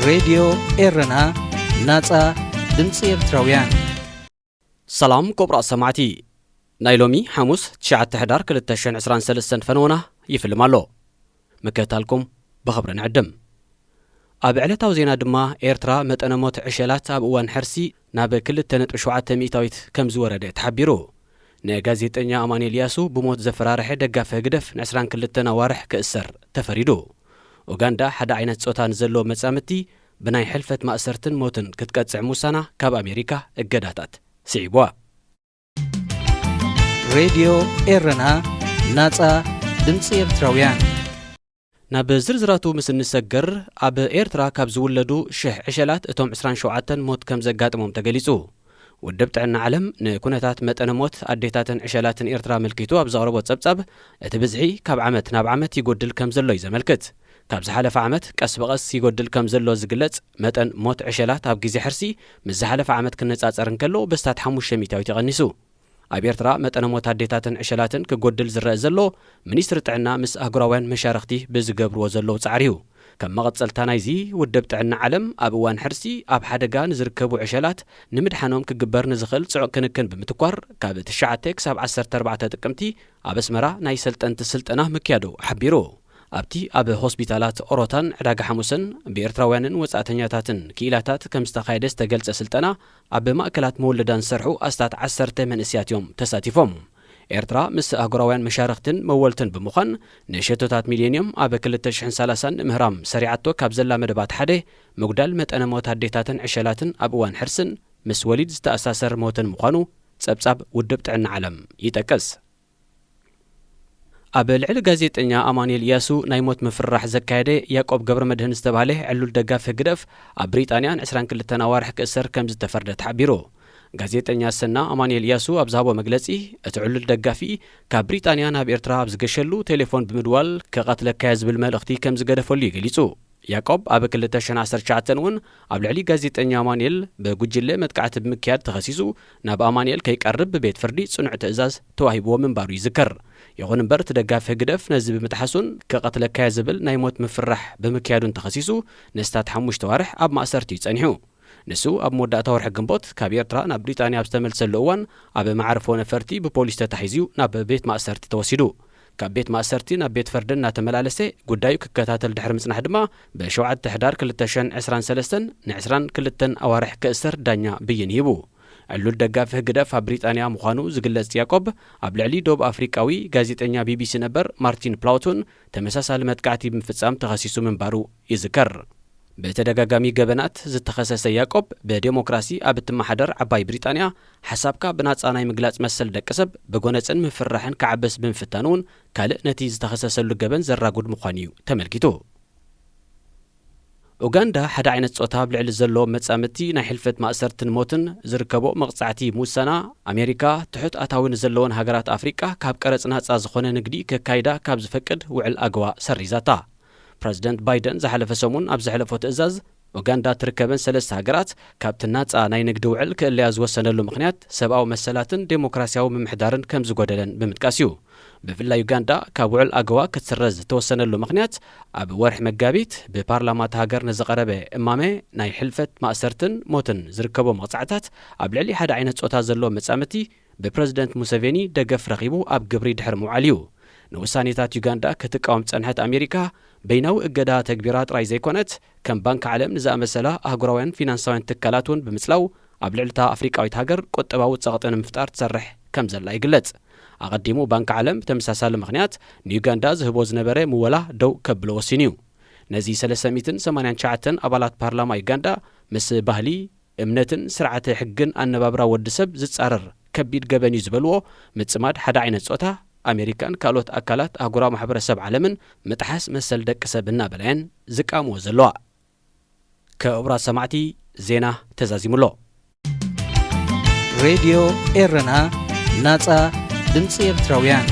ሬድዮ ኤረና፣ ናጻ ድምጺ ኤርትራውያን። ሰላም ክቡራት ሰማዕቲ፣ ናይ ሎሚ ሓሙስ ትሽዓተ ሕዳር ክልተ ሽሕን ዕስራን ሰለስተን ፈነወና ይፍልም ኣሎ። ምክትታልኩም ብኽብሪ ንዕድም። ኣብ ዕለታዊ ዜና ድማ፣ ኤርትራ መጠነ ሞት ዕሸላት ኣብ እዋን ሕርሲ ናብ ክልተ ነጥቢ ሸውዓተ ሚእታዊት ከም ዝወረደ ተሓቢሩ። ንጋዜጠኛ ኣማኑኤል ኢያሱ ብሞት ዘፈራርሐ ደጋፊ ህግደፍ ንዕስራን ክልተን ኣዋርሕ ክእሰር ተፈሪዱ። ኡጋንዳ፣ ሓደ ዓይነት ጾታ ንዘለዎም መጻምድቲ ብናይ ሕልፈት ማእሰርትን ሞትን ክትቀጽዕ ምውሳና፣ ካብ ኣሜሪካ እገዳታት ስዒብዋ። ሬድዮ ኤረና፣ ናጻ ድምጺ ኤርትራውያን። ናብ ዝርዝራቱ ምስ እንሰግር፣ ኣብ ኤርትራ ካብ ዝውለዱ ሽሕ ዕሸላት፣ እቶም ዕስራን ሸውዓተን ሞት ከም ዘጋጥሞም ተገሊጹ። ውድብ ጥዕና ዓለም ንኩነታት መጠነ ሞት ኣዴታትን ዕሸላትን ኤርትራ ኣመልኪቱ ኣብ ዘቕረቦ ጸብጻብ፣ እቲ ብዝሒ ካብ ዓመት ናብ ዓመት ይጎድል ከም ዘሎ እዩ ዘመልክት። ካብ ዝሓለፈ ዓመት ቀስ ብቐስ ይጎድል ከም ዘሎ ዝግለጽ መጠን ሞት ዕሸላት ኣብ ግዜ ሕርሲ፣ ምስ ዝሓለፈ ዓመት ክነጻጸር እንከሎ፣ በስታት ሓሙሽተ ሚእታዊት ይቐኒሱ። ኣብ ኤርትራ መጠነ ሞት ኣዴታትን ዕሸላትን ክጎድል ዝረአ ዘሎ፣ ሚኒስትሪ ጥዕና ምስ ኣህጉራውያን መሻርኽቲ ብዝገብርዎ ዘለዉ ጻዕሪ እዩ። ከም መቐጸልታ ናይዚ፣ ውድብ ጥዕና ዓለም ኣብ እዋን ሕርሲ ኣብ ሓደጋ ንዝርከቡ ዕሸላት ንምድሓኖም ክግበር ንዝኽእል ጽዑቕ ክንክን ብምትኳር፣ ካብ ትሽዓተ ክሳብ ዓሰርተ ኣርባዕተ ጥቅምቲ ኣብ ኣስመራ ናይ ሰልጠንቲ ስልጠና ምክያዱ ሓቢሩ። ኣብቲ ኣብ ሆስፒታላት ኦሮታን ዕዳጋ ሓሙስን ብኤርትራውያንን ወጻእተኛታትን ክኢላታት ከም ዝተኻየደ ዝተገልጸ ስልጠና፣ ኣብ ማእከላት መወለዳን ዝሰርሑ ኣስታት ዓሰርተ መንእስያት እዮም ተሳቲፎም። ኤርትራ ምስ ኣህጉራውያን መሻርኽትን መወልትን ብምዃን፣ ንሸቶታት ሚሌንዮም ኣብ ክልተ ሽሕን ሰላሳን ንምህራም ሰሪዓቶ ካብ ዘላ መደባት ሓደ፣ ምጉዳል መጠነ ሞት ኣዴታትን ዕሸላትን ኣብ እዋን ሕርስን ምስ ወሊድ ዝተኣሳሰር ሞትን ምዃኑ ጸብጻብ ውድብ ጥዕና ዓለም ይጠቅስ። ኣብ ልዕሊ ጋዜጠኛ ኣማኑኤል ኢያሱ ናይ ሞት ምፍርራሕ ዘካየደ ያቆብ ገብረመድህን ዝተባህለ ዕሉል ደጋፊ ህግደፍ፣ ኣብ ብሪጣንያ ንዕስራን ክልተን ኣዋርሕ ክእሰር ከም ዝተፈርደ ተሓቢሩ። ጋዜጠኛ ሰና ኣማኑኤል ኢያሱ ኣብ ዝሃቦ መግለጺ፣ እቲ ዕሉል ደጋፊ ካብ ብሪጣንያ ናብ ኤርትራ ኣብ ዝገሸሉ ቴሌፎን ብምድዋል፣ "ክቐትለካ'የ" ዝብል መልእኽቲ ከም ዝገደፈሉ እዩ ገሊጹ። ያቆብ ኣብ ክልተ ሽሕን ዓሰርተ ትሽዓተን እውን ኣብ ልዕሊ ጋዜጠኛ ኣማኑኤል ብጉጅለ መጥቃዕቲ ብምክያድ ተኸሲሱ፣ ናብ ኣማኑኤል ከይቀርብ ብቤት ፍርዲ ጽኑዕ ትእዛዝ ተዋሂብዎ ምንባሩ ይዝከር። ይኹን እምበር፣ እቲ ደጋፊ ህግደፍ ነዚ ብምጥሓሱን "ክቐትለካ'የ" ዝብል ናይ ሞት ምፍራሕ ብምክያዱን ተኸሲሱ፣ ንስታት ሓሙሽተ ኣዋርሕ ኣብ ማእሰርቲ እዩ ጸኒሑ። ንሱ ኣብ መወዳእታ ወርሒ ግንቦት ካብ ኤርትራ ናብ ብሪጣንያ ኣብ ዝተመልሰሉ እዋን፣ ኣብ መዓርፎ ነፈርቲ ብፖሊስ ተታሒዙ ናብ ቤት ማእሰርቲ ተወሲዱ። ካብ ቤት ማእሰርቲ ናብ ቤት ፍርዲ እናተመላለሰ ጉዳዩ ክከታተል ድሕሪ ምጽናሕ ድማ፣ ብሸውዓተ ሕዳር ክልተ ሽሕን ዕስራን ሰለስተን ንዕስራን ክልተን ኣዋርሕ ክእሰር ዳኛ ብይን ሂቡ። ዕሉል ደጋፊ ህግደፍ ኣብ ብሪጣንያ ምዃኑ ዝግለጽ ያቆብ፣ ኣብ ልዕሊ ደቡብ ኣፍሪቃዊ ጋዜጠኛ ቢቢሲ ነበር ማርቲን ፕላውቶን ተመሳሳሊ መጥቃዕቲ ብምፍጻም ተኸሲሱ ምንባሩ ይዝከር። ብተደጋጋሚ ገበናት ዝተኸሰሰ ያቆብ፣ ብዴሞክራሲ ኣብ እትመሓደር ዓባይ ብሪጣንያ፣ ሓሳብካ ብናጻ ናይ ምግላጽ መሰል ደቂ ሰብ ብጎነጽን ምፍርራሕን ክዓብስ ብምፍታኑ እውን፣ ካልእ ነቲ ዝተኸሰሰሉ ገበን ዘራጉድ ምዃኑ እዩ ተመልኪቱ። ኡጋንዳ፣ ሓደ ዓይነት ጾታ ኣብ ልዕሊ ዘለዎም መጻምድቲ ናይ ሕልፈት ማእሰርትን ሞትን ዝርከቦ መቕጻዕቲ ምውሳና፣ ኣሜሪካ ትሑት ኣታዊ ንዘለወን ሃገራት ኣፍሪቃ ካብ ቀረጽ ናጻ ዝኾነ ንግዲ ከካይዳ ካብ ዝፈቅድ ውዕል ኣገዋ ሰሪዛታ። ፕረዚደንት ባይደን ዝሓለፈ ሰሙን ኣብ ዘሕለፎ ትእዛዝ፣ ኡጋንዳ ትርከበን ሰለስተ ሃገራት ካብቲ ናጻ ናይ ንግዲ ውዕል ክእለያ ዝወሰነሉ ምኽንያት፣ ሰብኣዊ መሰላትን ዴሞክራሲያዊ ምምሕዳርን ከም ዝጎደለን ብምጥቃስ እዩ። ብፍላይ ዩጋንዳ፣ ካብ ውዕል ኣገዋ ክትስረዝ ዝተወሰነሉ ምኽንያት፣ ኣብ ወርሒ መጋቢት ብፓርላማ እታ ሃገር ንዝቐረበ እማመ፣ ናይ ሕልፈት ማእሰርትን ሞትን ዝርከቦ መቕጻዕታት ኣብ ልዕሊ ሓደ ዓይነት ጾታ ዘለዎ መጻምድቲ ብፕረዚደንት ሙሰቬኒ ደገፍ ረኺቡ ኣብ ግብሪ ድሕሪ ምውዓል እዩ። ንውሳኔታት ዩጋንዳ ክትቃወም ዝጸንሐት ኣሜሪካ፣ በይናዊ እገዳ ተግቢራ ጥራይ ዘይኮነት፣ ከም ባንክ ዓለም ንዝኣመሰላ ኣህጉራውያን ፊናንሳውያን ትካላት እውን ብምጽላው፣ ኣብ ልዕሊ እታ ኣፍሪቃዊት ሃገር ቁጠባዊ ጸቕጢ ንምፍጣር ትሰርሕ ከም ዘላ ይግለጽ። ኣቐዲሙ፣ ባንክ ዓለም ብተመሳሳሊ ምኽንያት ንዩጋንዳ ዝህቦ ዝነበረ ምወላ ደው ከብሎ ወሲኑ እዩ። ነዚ ሰለስተ ሚእትን ሰማንያን ትሽዓተን ኣባላት ፓርላማ ዩጋንዳ፣ ምስ ባህሊ፣ እምነትን ስርዓተ ሕግን ኣነባብራ ወዲ ሰብ ዝጻረር ከቢድ ገበን እዩ ዝበልዎ ምጽማድ ሓደ ዓይነት ጾታ፣ ኣሜሪካን ካልኦት ኣካላት ኣህጉራዊ ማሕበረሰብ ዓለምን ምጥሓስ መሰል ደቂ ሰብ እናበላ እየን ዝቃወምዎ ዘለዋ። ክቡራት ሰማዕቲ፣ ዜና ተዛዚሙ ኣሎ። ሬድዮ ኤረና፣ ናጻ ድምጺ ኤርትራውያን።